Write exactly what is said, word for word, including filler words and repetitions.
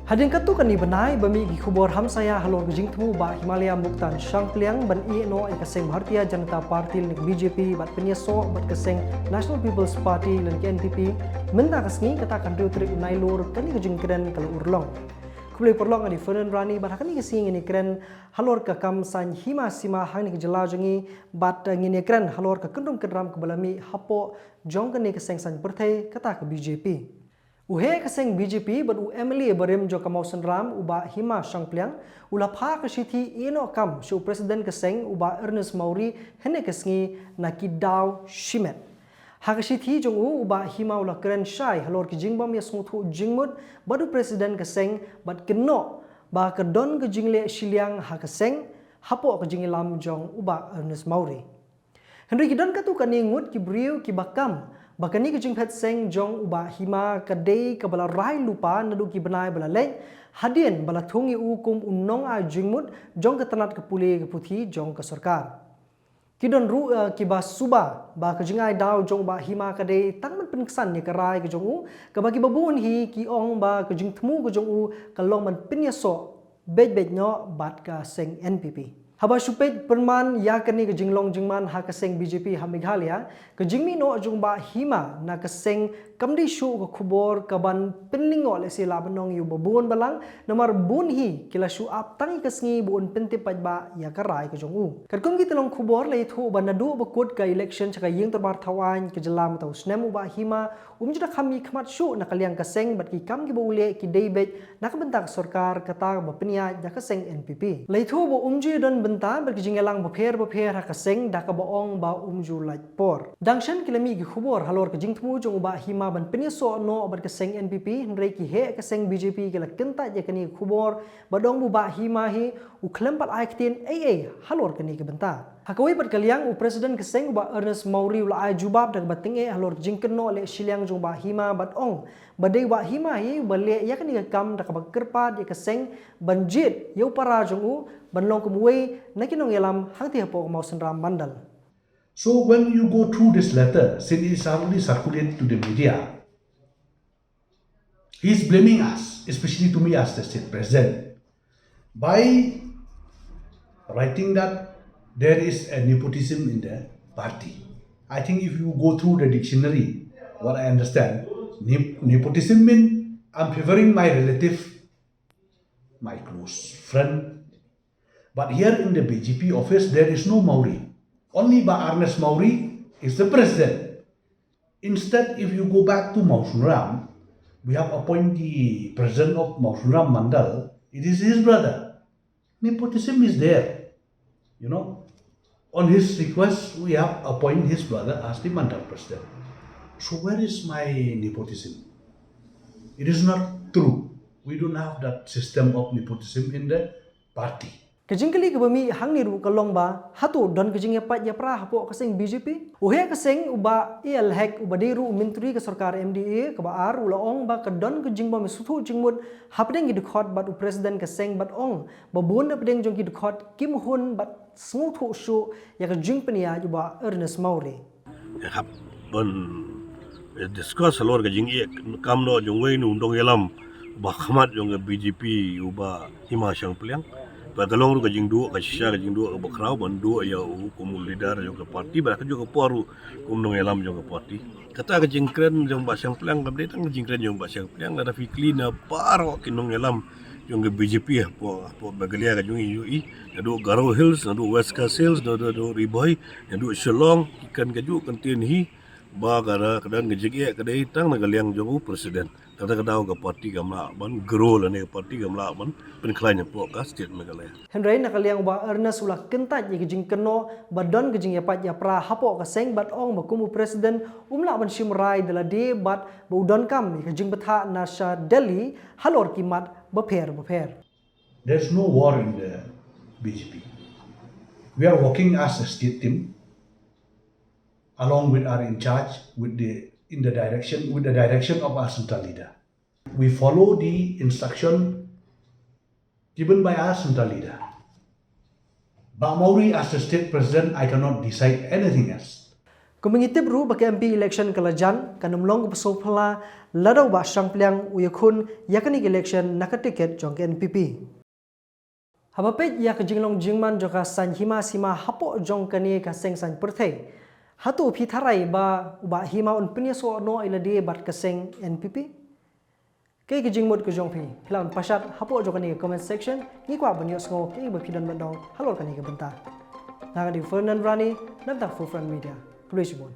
Hadien katto katne bnai ba mih ki khubor hamsaia halor ka jingthmu u Bah Himalaya Muktan Shangpliang ban ïehnoh ïa ka seng Bharatiya Janata Party lane ka B J P bad pynïasoh bad ka seng National People's Party lane ka N P P, mynta ka sngi kata ka hynriew tarik u Nailur kane ka jingkren ka la urlong. Khublei paralok, nga dei Ferdinand Rani bad ha kane ka sngi ngin ïakren halor ka kam saiñ hima sima hangne ka jylla jong ngi bad ngin ïakren halor ka kynrum kynram kaba la mih hapoh jong kane ka seng saiñ pyrthei kata ka B J P. U heh ka seng B J P bad u M L A barim jong ka Mawsynram u Bah Hima Shangpliang u la phah ka shithi ïehnoh kam sha u President ka seng u Bah Ernest Mawrie hynne ka sngi na ki daw shimet. Ha ka shithi jong u, u Bah Hima u la kren shai halor ki jingbym ïasngewthuh jingmut bad u President ka seng bad kynnoh ba ka don ka jingleh shiliang ha ka seng hapoh ka jingïalam jong u Bah Ernest Mawrie. Hynrei ki don katto katne ngut ki briew kiba kam ba kane ka jingphet seng jong u Bah Hima ka dei kaba la rai lypa naduh ki bnai ba la leit hadien ba la thung ïa u kum u nongai jingmut jong ka tnat ka pule ka puthi jong ka sorkar. Ki don ruh, eh, kiba suba ba ka jingai daw jong u Bah Hima ka dei tang ban pynksan ïa ka rai ka jong u, kaba kiba bun hi ki ong ba ka jingthmu ka jong u ka long ban pynïasoh beit beit noh bad ka seng N P P. Haba shu peit pynman ïa kane ka jinglong jingman ha ka seng B J P ha Meghalaya, ka jingmih noh jong u Bah Hima na ka seng kam dei shuh ka khubor kaban pynlyngngoh lehse lah ban ong ïa u ba bun balang, namar bun hi ki la shu ap tang ïa ka sngi ba un pyntip paidbah ïa ka rai ka jong u. Katkum ki tyllong khubor la ïathuh ba naduh ba kut ka election sha ka ïing dorbar thaw aiñ ka jylla mynta u snem u Bah Hima um ju da kham mihkhmat shuh na ka liang ka seng bad ki kam kiba u leh ki dei beit na ka bynta ka sorkar kata ba pynïaid da ka seng N P P. La ïathuh ba um ju don bynta bad ki jingïalang bapher bapher ha ka seng da kaba ong ba um ju lait por. Dang shen ki la mih ki khubor halor ka jingthmu jong u Bah Hima ban pynïasoh noh bad ka seng N P P, hynrei ki heh ka seng B J P ki la kyntait ïa kane ka khubor bad ong ba u Bah Hima hi u khlem pat ai ktien ei ei halor kane ka bynta. Ha kawei pat ka liang u President ka seng u Bah Ernest Mawrie u la ai jubab da kaba tyngeh halor ka jingkynnoh leh shiliang jong u Bah Hima bad ong ba dei u Bah Hima hi uba leh ïa kane ka kam da kaba kyrpad ïa ka seng ban jied ïa u para jong u ban long kum uwei na ki nongïalam hangtei hapoh ka Mawsynram Mandal. So when you go through this letter, since it is already circulated to the media, he is blaming us, especially to me as the state president, by writing that there is a nepotism in the party. I think if you go through the dictionary, what I understand, nep- nepotism means I'm favoring my relative, my close friend. But here in the B J P office, there is no Mawrie. Only Bah Ernest Mawrie is the president. Instead, if you go back to Mawsynram, we have appointed the president of Mawsynram Mandal. It is his brother. Nepotism is there. You know, on his request, we have appointed his brother as the Mandal president. So where is my nepotism? It is not true. We don't have that system of nepotism in the party. Ka jingkylli kaba mih hangne ruh ka long ba hato don ka jingïapait ïapra hapoh ka seng B J P? U heh ka seng u Bah A L Hek uba dei ruh u myntri ka sorkar M D A kaba ar u la ong ba ka don ka jingbym ïasngewthuh jingmut hapdeng ki dkhot bad u President ka seng bad ong ba bun hapdeng jong ki dkhot kim hun bad sngewthuh shuh ïa ka jingpynïaid u Bah Ernest Mawrie. Hap ban discuss halor ka jingeh kam noh jong uwei u nongïalam ba khmat jong ka B J P u Bah Hima Shangpliang. Ba ka long ruh ka jingduh ka shisha ka jingduh kaba khraw ban duh ïa u kum u leader jong ka party ba ka juh ka por ruh kum nongïalam jong ka party. Kata ka jingkren jong Bah Shangpliang kam dei tang ka jingkren jong Bah Shangpliang, lada phi kylli na baroh ki nongïalam jong ka B J P hapoh hapoh Meghalaya ka jong i, naduh Garo Hills, naduh West Khasi Hills, naduh naduh Ri Bhoi, naduh Shillong, ki kren kajuh ka ktien hi ba ka don ka jingeh ka dei tang na ka liang jong u President. Kata ka daw ka party kam lah ban grow lane ka party kam lah ban pynkhlaiñ hapoh ka state Meghalaya. Hynrei na ka liang u Bah Ernest u la kyntait ïa ka jingkynnoh ba don ka jingïapait ïapra hapoh ka seng bad ong ba kum u President um lah ban shim rai da lade bad ba u donkam ïa ka jingbthah na sha Delhi halor ki mat bapher bapher. There's no war in the B J P. We are working as a state team along with our in charge with the in the direction with the direction of our central leader. We follow the instruction given by our central leader. Bah Mawrie, as the state president, I cannot decide anything else. Kumba ngi tip ruh ba ka M P election ka la jan, kan ym long kaba sngewphylla lada u Bah Shang Pliang u ïakhun ïa kane ka election na ka ticket jong ka N P P. Haba peit ïa ka jinglong jingman jong ka saiñ hima sima hapoh jong kane ka seng saiñ pyrthei, hato phi tharai ba u Bah Hima un pynïasoh noh ïa lade bad ka seng N P P? Kaei ka jingmut ka jong phi? Phi lah ban pynshai hapoh jong kane ka comment section. Ngi kwah ban ïohsngew kaei ba phi don ban ong halor kane ka bynta. Nga ka dei u Fernand Rani na ka bynta Food Front Media. Khublei shibun.